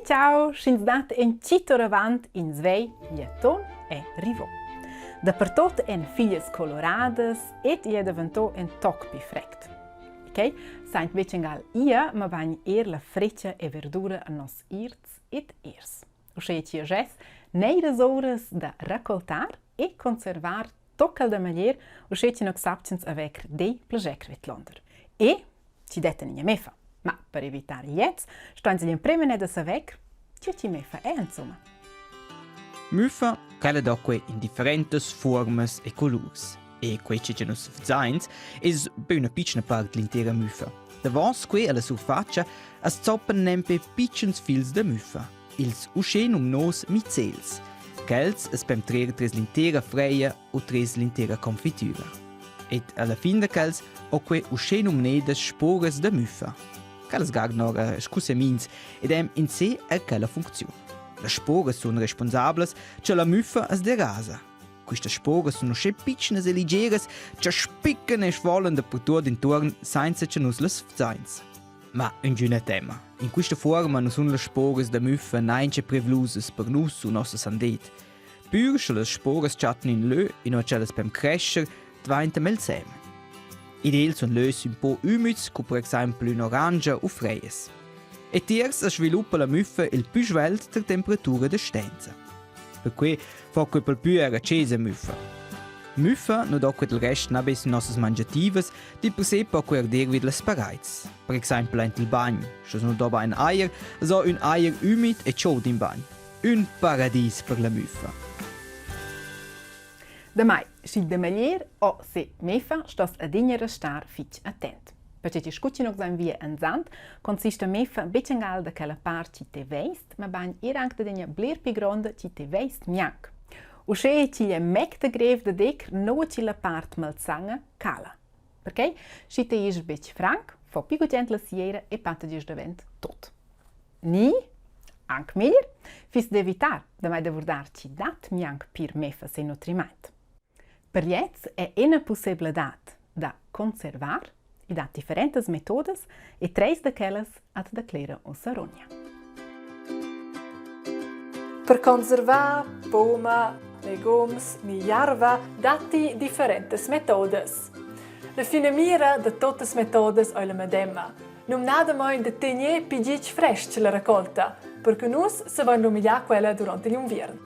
ciao, sch'ins dat en cit oravant in svei, gl'aton è rivo. Dapertot en figlias coloradas ed i è daventò en toc pi frect. Ok, saint betg angal ia, ma bagn er la freccia e verdura a noss irts ed ers. Uschè chi gess neiras ouras da raccoltar e conservar toccal da meglier, uschè chi non sapchens avair dei plascher vidlonder. E ci dettan ina mefa. Ma per evitar gliez ston sie l'emprema da saver che chi mefa è insomma. Müfa quella do que in differentas fuormas e colurs. E quei che nus vzains es be üna pitschna part l'intera müfa. Davos que alla surfatscha as zoppan nempe pitschens fils da müfa. ils uschè numnos micels. Quels es per trer tres l'intera freia o tres l'intera confitüra. Ed alla fin da quels ho que uschè numnedas sporas da müffa. Quellas gagn ora scu semins ed hem in se er quella funcziun. Las sporas sun responsablas cha la müffa as derasa. Quistas sporas sun uschè pitschnas e ligeras cha spiccan e svolan dapertuot intuorn sainza cha nus las vzains. Ma üngüna tema. In quista fuorma nu sun las sporas da müffa naincha privlusas per nus u nossa sandet. Pür scha las sporas chattan ün lö inua ch'ellas pon crescher, dvainta melsem. Id els sun lös ün po ümüds, co per exaimpel ün'orangia u freias. E tiers as sviluppa la müffa il pü svelt tar temperatura da stenza. Perquai fa quei pel pü era chesa müffa. Müffa nu do quel rest na be sün nossas mangiativas, di per se po quei er dir vid las paraids. Per exaimpel aint il bagn. Sche nu do bain ajer, so ün ajer ümid e chod in bagn. Ün paradis per la müffa. Damai, sch'il da meglier o se mefa, stos adina restar fitg attent. Perche ti scucinox ein via enzant, consista mefa betg angal da quella part chi te veist, mabain er anc dad ina bler pli gronda chi te veist gnanc. Uschè ch'igl è mec da grev da dir nua chi la part malsanga cala. Perquei, schi te isch betg franc, fo pi gugent la siera e patta gist davent tot. Ni, anc meglier, fiss d'evitar damai da vurdar chi dat gnanc pir mefas in nutrimaint. Per gliez è ina pussebladad da conservar, i dat differentas metodas e treis da quellas at declera ussa Ronja. Per conservar poma, legums ni jarva datti differentas metodas. La finamira da tuttas metodas ei la medema, numnadamain da tegner pli gitg frestg la raccolta, per che nus savein rumigliar quella durant igl unviern.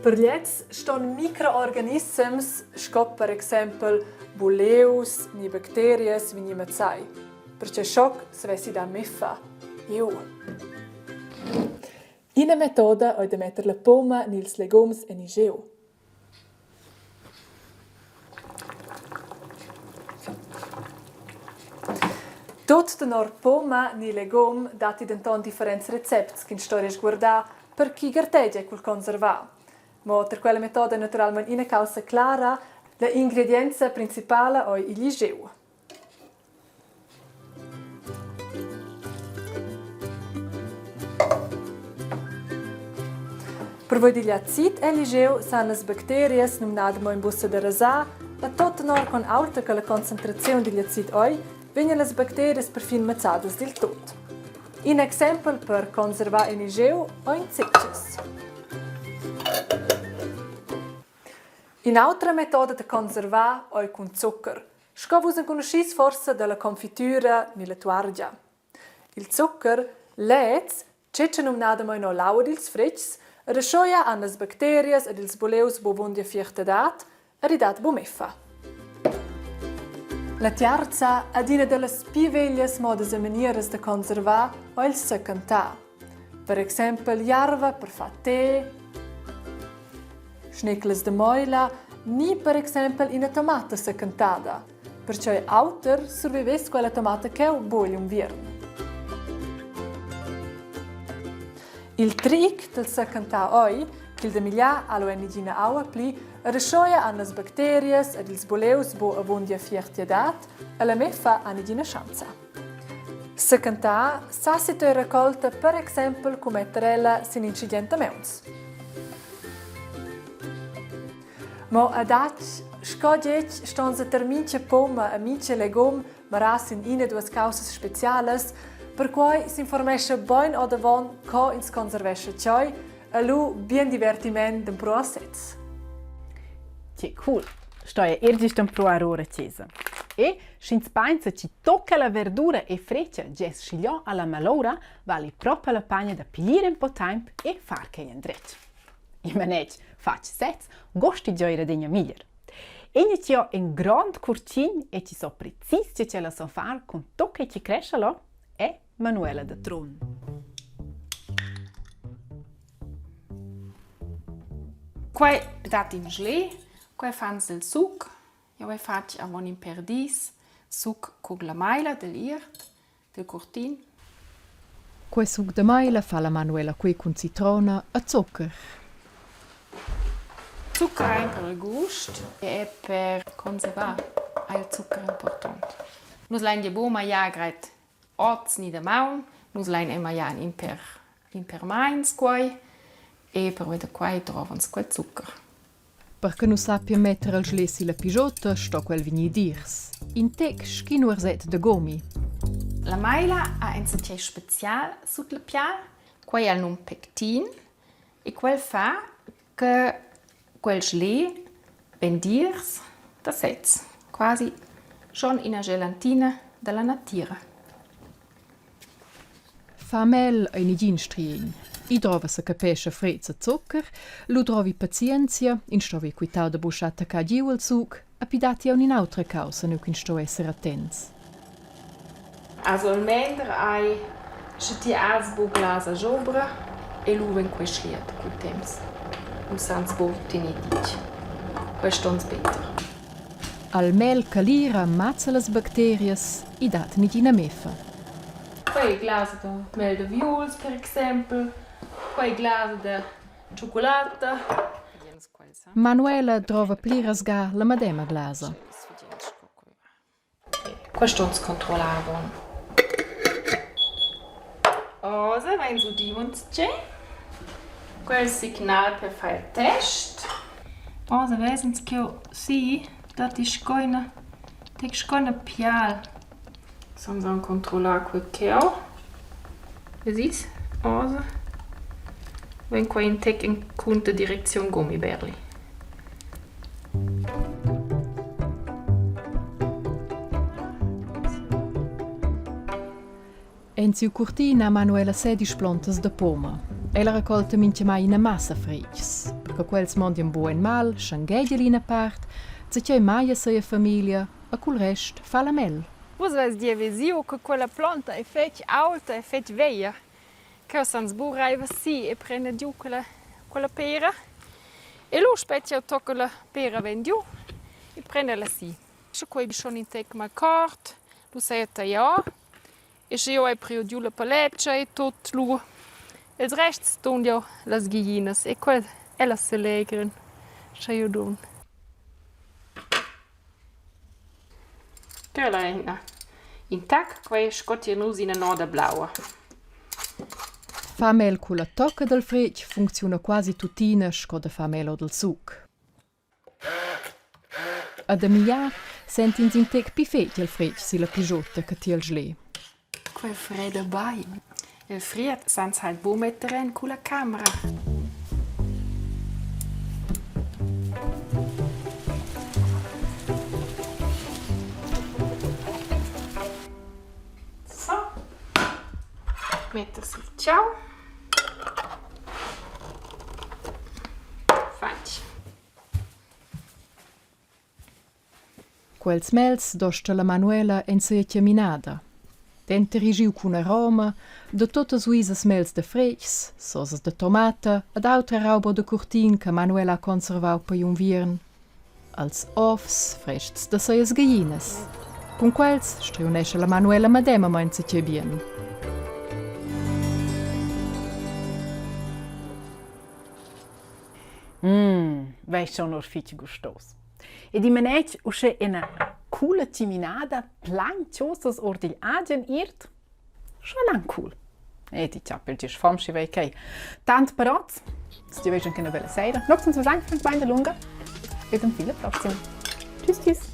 Per gliez ston microorganissems sco per exempel buleus ni bacterias vegnir mazzai, perche schoc savessi dar meffa. Iu. Ina metoda ei da metter la poma ni ils legums en igl Tut tenor poma ni legum datti denton differents recepts ch'ins sto resguardar per ch'i gartegia cul conservar. Mo ter quella metoda è naturalmein ina caussa clara, la ingredienza principala ei igl igeu. Pervoi digl acid eligeu san las bacterias, numnadamain buca derasar, e tot tenor con aulta che la concentraziun digl acid ei, vegnan las bacterias perfin mazzadas dil tut. In exempel per conservar in igeu ein zetgs. In'autra metoda da conservar ei cun zuccher. Sco vus enconuschis forsa dalla confitüra ni la tuargia. Il zuccher, lez, tschetscha numnadamain ora l'aua dils fritgs ed aschia han las bacterias ed ils buleus buca fiertadad ed i dat buca meffa. La tiarza ad ina dallas pli veglias modas e manieras da conservar ei il secantar. Per exempel jarva per far té, schneclas da moila ni per exempel ina tomata seccantada, pertgei auter survivess quella tomata cheu buc igl unviern. Il tric del seccantar oi, ch'il da migliar ha lu en negina aua pli, raschoia han las bacterias ed ils buleus buc avondia fiertiadad e la meffa ha negina schanza. Secantar sa situar raccolta per exempel cun metter ella sin incidentamaints. Mo adatg, sco getg ston se ter mincha poma e mincha legum marar sin ina duas caussas specialas. Perquai s'informescha bein ordavon co ins conservescha tscheu e lu bien divertiment d'empruar sez. Che cool! Stoia er gist empruar ora chesa. E sch'ins pensa chi tocca la verdura e frecha gest schigliò alla maloura, vali propa la paina da piglier ün po temp e far quei endretg. I manetg fatg sez, gosti gioir adegna miglier. Egna chi ho ün grond curtgin e chi so precis che ch'ella so far cun tot quai chi crescha là è Manuela da Trun. Quei dat in gelé, quei fans del suc. Jeu hai fatg avon in pèr dis suc cun la meila digl iert dil curtin. Quei suc da meila fa la Manuela quei cun citrona e zucher. Zucker ei per il gust e per conservar ei il zucker impurtont. Nus lein gie buca magliar grad oz ni damaun, nus lein era magliar in per in per meins quei e pervia da quei drovans quel zucker. Per che nus sappien metter el schler silla pigiota sto quel vegnir dirs. In tec sc'in uorset da gummi. La meila ha enzatgei special sut la pial, quei ha il num pectin e quel fa che quel schler vegn dirs da sez, quasi schon ina gelantina dalla natira. Far mel ei negin striegn. I drova secapescha freds e zucher, lu drovi pazienzia, ins sto haver quitau da buca attaccar giu il suc, epi datti aunc in'autra caussa nua ch'ins sto esser attents. Also il mender ei sche ti has buc las jobra e lu vegn quei schliet cul temps. Nus sans buc tener ditg. Quei stons better. Al mel calira mazza las bacterias, i dat negina meffa. Quei glas da mel da viols per exempel, quei glas da tschoccolata. Manuela drova pliras ga la medema glasa. Quest'ons controllavan. Oz vein udiu tgei? Quel signal per far il test. Oz vesens ch'jeu si datti sco ina tec sco ina pial. Sans aunc controllar quei cheu. Vesis? Oz vegn quei in tec encunter direcziun Gummibärli. En siu curtin ha Manuela sedisch plontas da poma. Ella raccolta mintgamai ina massa fretgs. Per che quels mondien buc en mal, schenghegia el ina part, zatgei mai a sia famiglia e cul rest fa la mel. Vus veis gie vesiu che quella plonta ei fetg aulta e fetg veglia. Cheu sans buc reiver si e prender giu quella, quella pera. E lu spetg jeu tocca la pera vegn giu e prender ella si. Sche quei schon in tec malcort, lu sei tagliau e sche jeu hai priu giu la paletscha e tut, lu ils rests dun jeu las giglinas e quel ellas selegran, sche jeu dun. Quella ei ina in tac, quei ei sco tier nus ina noda blaua. Far mel culla tocca dal fretg funcziuna quasi tuttina sco da far mel or dal suc. A da migliar sent'ins in tec pli fetg il fretg silla pigiota che tiel schler. Quei freda bein. Il fried sans halt buc metter en culla camera. So. Metter sil tgau. Fatg. Quels mels dosta la Manuela en sia chaminada. Denter giu cun aroma da tuttas uisas mels da fretgs, sosas da tomata ed autra rauba da curtin che Manuela ha conservau pigl unviern. Als ovs frestgs da sias gaglinas. Cun quels striunescha la Manuela medemamein zatgei bien. Mmm, vei schon or fitg gustos. Ed i manetg uschè ina coola ciminada plain chosas or digl agen iert? Schon anc cool. E ti chapel ti fom schi vei quei. Tant per oz, ti veis anche una bella sera. Nox uns vesain franc bain da lunga. Ed un fila proxima. Tschüss tschüss.